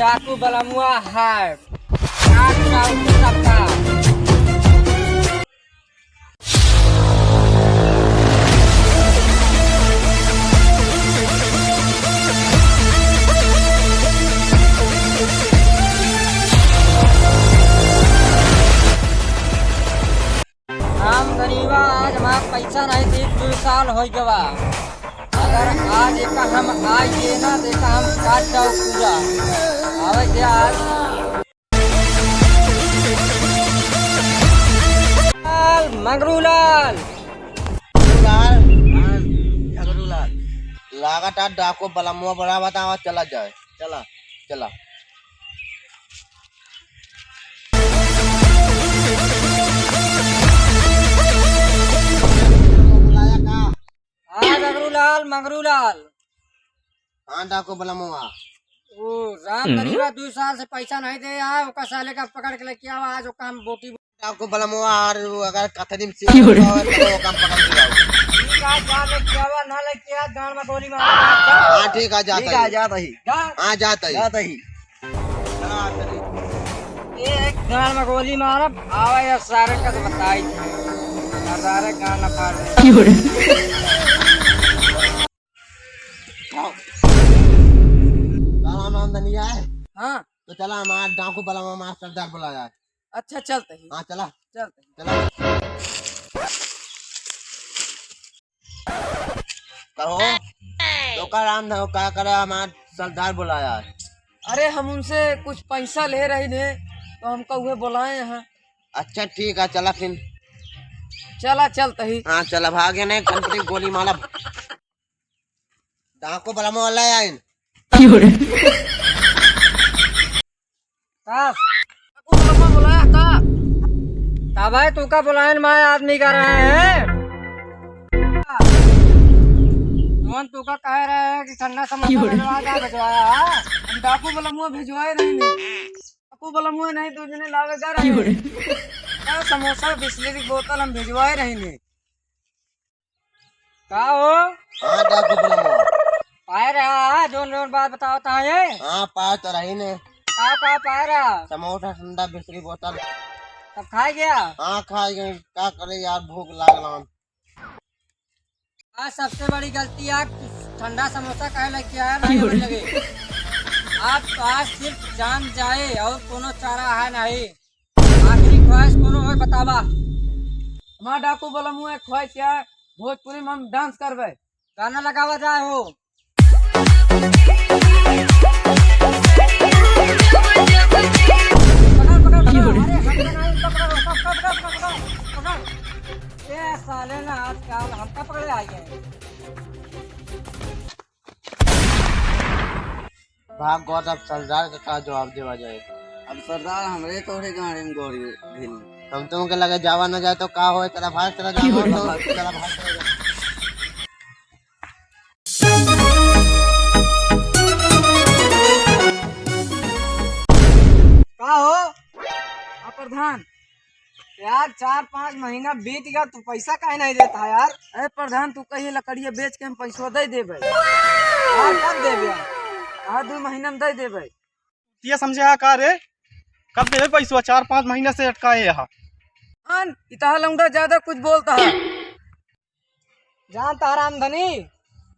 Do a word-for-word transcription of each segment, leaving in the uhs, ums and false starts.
डाकू बलमुआ है। नाक का ऊपर सबका। राम धनीवा, आज हमार पैसा नहीं दी, दो साल हो गवा। अगर आज एक हम आइए ना, देखा हम काट जाओ पूरा। आवे दे आज। लाल, मंगरू लाल। मंगरू लाल, हाँ, मंगरू लाल। लागत आज डाकू बलमुआ बड़ा बतावा, चला जाए। चला, चला। बुलाया का? हाँ, मंगरू लाल, मंगरू लाल। हाँ, डाकू बलमुआ। ओ, राम धनीवा दो साल से पैसा नहीं दे आए, ओका साले का पकड़ के लेके आवा, आज ओका हम बोटी डाकू बलमुआ, और वो अगर कथनी में से क्यों रे? तो वो काम पकड़ के लाओ। ठीक है, जा लेके आवा, ना लेके आ, गांड में गोली मार। हाँ, ठीक है, जाता ठीक है, ही। जाता ही। जा। हाँ, जाता ही। जाता ही। हाँ, चलिए। एक गांड में गोली मारब, आवा यार, सारे का तो बताई थी। सरदारे गांड ना फाड़ दे। क्यों रे? हाँ। राम राम धनिया है। हाँ। तो चला, हमार डाकू बलमुआ, हमार सरदार बुलाया है। अच्छा, चलते ही। हाँ, चला। चलते ही। चला। कहो, तो का राम धनो का करे, हमार सरदार बुलाया है। अरे, हम उनसे कुछ पैसा ले रही थे, तो हमका उहे बुलाए हैं। अच्छा, ठीक है, चला फिर। चला, चलते ही। हाँ, चला, भागे नहीं, कंपनी गोली मारा। डाकू बलमुआ वाला आइन। का? डाकू बलमुआ बुलाया का? तब है तू का बुलायन, मैं आदमी का रहे हैं। कौन तू का कह रहे हैं कि ठंडा समोसा क्यों रे? भिजवाया, भिजवाया है? हम डाकू बलमुआ भिजवाए नहीं ने। डाकू बलमुआ नहीं, तू जने लावे जा रहे हैं। क्यों रे? का समोसा, बिस्लरी की बोतल हम भिजवाए नहीं ने। का हो? हाँ, डाकू बलमुआ। पाए रहा, जोन जोन बात बतावत है ये? हाँ, पाए तो रही ने। का, का पाए रहा? समोसा, ठंडा, बिस्लरी बोतल। तब खाए गया? हाँ, खाए गए। का करे यार, भूख लागल हन। आज सबसे बड़ी गलती है, ठंडा समोसा काहे लेके आया, नहीं क्यों रे? लगे। आप तो आज सिर्फ जान जाए और कोनो चारा है नहीं। आखिरी ख्वाहिश कोनो होय बतावा। हमार डाकू बलमुआ एक ख्वाहिश है, भोजपुरी में हम डांस करबे। गाना लगावा जाए हो। पकड़, पकड़, पकड़। अरे, हमका नहीं, पकड़, पकड़, पकड़। ए, साले ना आजकल हमका पकड़े आ गए। भाग गौर, अब सरदार का का जवाब देवा जाए? अब सरदार हमरे तोहरे गाड़ी में गौरी ढील। हम तुमके लगे जावा न जाए तो का होए? चला भाग, चला जा, क्यों? चला भाग, चला जा। का हो? आ प्रधान, यार, चार पाँच महीना बीत गया, तू पैसा काहे नहीं देता है यार? अरे प्रधान, तू कहिए लकड़िया बेच के हम पैसवा दे देबे। हाँ, कब देबे? हाँ, दो महीना में दे देबे। ये समझे हा का रे? कब देबे पैसवा? चार पाँच महीना से अटकाए यहाँ। अन, इतना लौंडा ज्यादा कुछ बोलता है। जानता है रामधनी,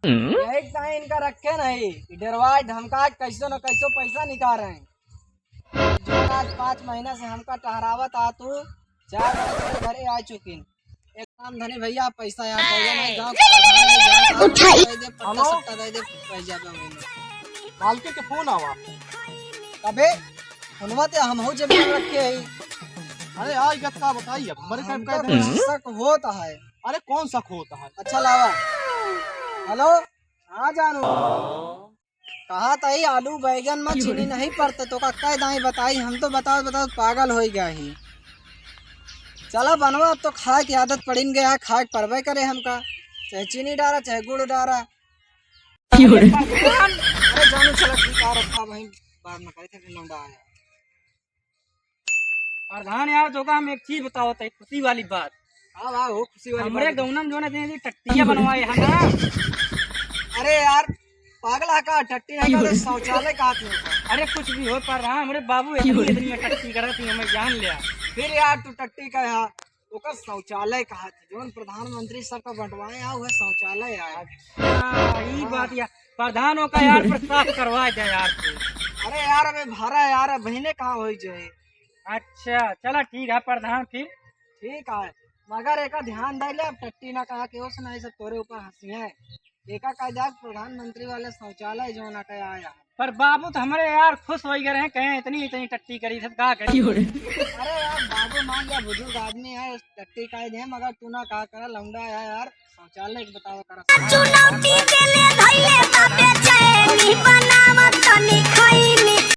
हम्म? यही ताई इनका रखे नहीं, कि डरवाए धमकाए कैसो न कैसो पैसा निकाल रहे हैं। जो आज पाँच महीना से हमका टहरावत आ तू, चार बजे तोरे घरे आ चुकिन। एक रामधनी भैया पैसा यार, भैया नहीं, गाँव के प्रधान नहीं, जानता है, उठाई। दे दे, पट्टा हेलो? सट्टा दे दे, पैसा दे दे। मालकिन के फोन आवा। अबे, फोनवा ते हमहू जेब में रखे हई। अरे, आज का बताई, अब हमरे टाइम हमका का कुछ शक होत है। अरे, कौन शक होत है? अच्छा, लावा। हेलो, हाँ जानू। कहा तई आलू बैगन में चीनी नहीं पड़ते, तो का कह दाई बताई, हम तो बताओ बताओ पागल हो गया ही। चला बनवा, अब तो खाए की आदत पड़िन गया है, खाए के परबे करे हमका, चाहे चीनी डारा, चाहे गुड़ डारा। अरे जानू, चला ठीक आ रखा वहीं, बाद में कहे थे लौंडा आया। प्रधान यार, तोका हम एक चीज बताओ तई, खुशी वाली बात। हाँ, हाँ, हो खुशी वाली हमरे बात। गौनम जो ना दे टट्टिया बनवाए है ना। अरे यार, पागल है का? टट्टी नहीं कहते, शौचालय कहा थे। अरे कुछ भी हो प्रधान, हमरे बाबू इतनी, इतनी टट्टी करत ही, हमें जान लिया। फिर यार तू टट्टी का है, ओकर शौचालय कहा थे, जौन प्रधानमंत्री सबका बंटवाए हैं, वह शौचालय है। अच्छा, ई हाँ। बात यार, प्रधान ओका यार पर साफ करवा दे यार तू। अरे यार, अबे भरा यार, अब बहिने कहाँ होई जाए। अच्छा, चला ठीक है प्रधान फिर। ठीक है, मगर एका ध्यान दे ले, अब टट्टी ना कहा के ओस ना, ये सब तोरे ऊपर हंसी है। एका कह दे प्रधानमंत्री वाले शौचालय जो ना कह आया। पर बाबू तो हमरे यार खुश हो गए हैं, कहें इतनी, इतनी टट्टी करी सब का करी। अरे यार बाबू मान लिया, बुजुर्ग आदमी है, टट्टी कह दे, मगर तू ना कहा करा, लौंडा है यार, शौचालय के बतावा करा। चुनौती देले धइले बा बेचैनी, बनावत तनी खैनी।